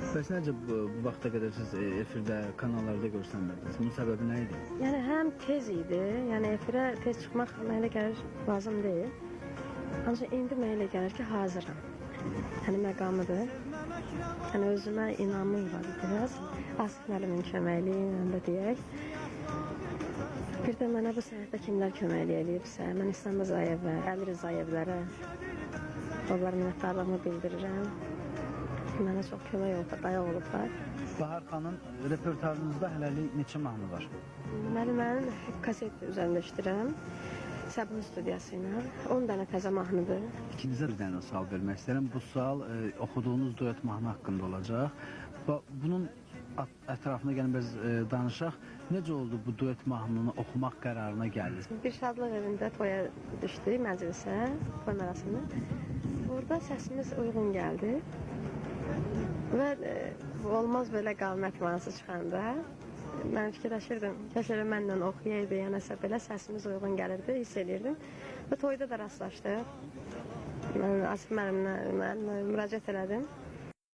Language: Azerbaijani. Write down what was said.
Bəs necə bu vaxta qədər siz efirdə, kanallarda görsənmirdiniz? Bunun səbəbi nə idi? Yəni həm tez idi, yəni efirə tez çıxmaq mənə elə gəlir lazım deyil. Ancaq indi mənə elə gəlir ki, hazıram. Yəni məqamıdır. Yəni özümə inamım var biraz. Asif müəllimin köməkliyi ilə də deyək. Bir də mənə bu sənətdə kimlər köməklik eləyibsə, mən İslam Rızayevə, Əli Rızayevlərə onlara minnətdarlığımı bildirirəm. Mənə çox kömək olublar, dayaq olublar. Bahar xanım, repertuarınızda hələlik neçə mahnı var? Deməli, mən kaset üzərində işləyirəm. Səbah studiyası ilə. 10 dənə təzə mahnıdır. İkinizə bir dənə sual vermək istəyirəm. Bu sual oxuduğunuz duet mahnı haqqında olacaq. Bunun ətrafına gəlin biraz danışaq. Necə oldu bu duet mahnını oxumaq qərarına gəldiniz? Bir şadlıq evində toya düşdük, məclisə, toy mərasiminə. Burada səsimiz uyğun gəldi. Və olmaz belə qamət mahnısı çıxanda mən fikirləşirdim, kaş elə mənlə oxuyaydı, ya nəsə belə səsimiz uyğun gəlirdi, hiss eləyirdim. Və toyda da rastlaşdıq. Mən Asif müəllimlə müraciət elədim.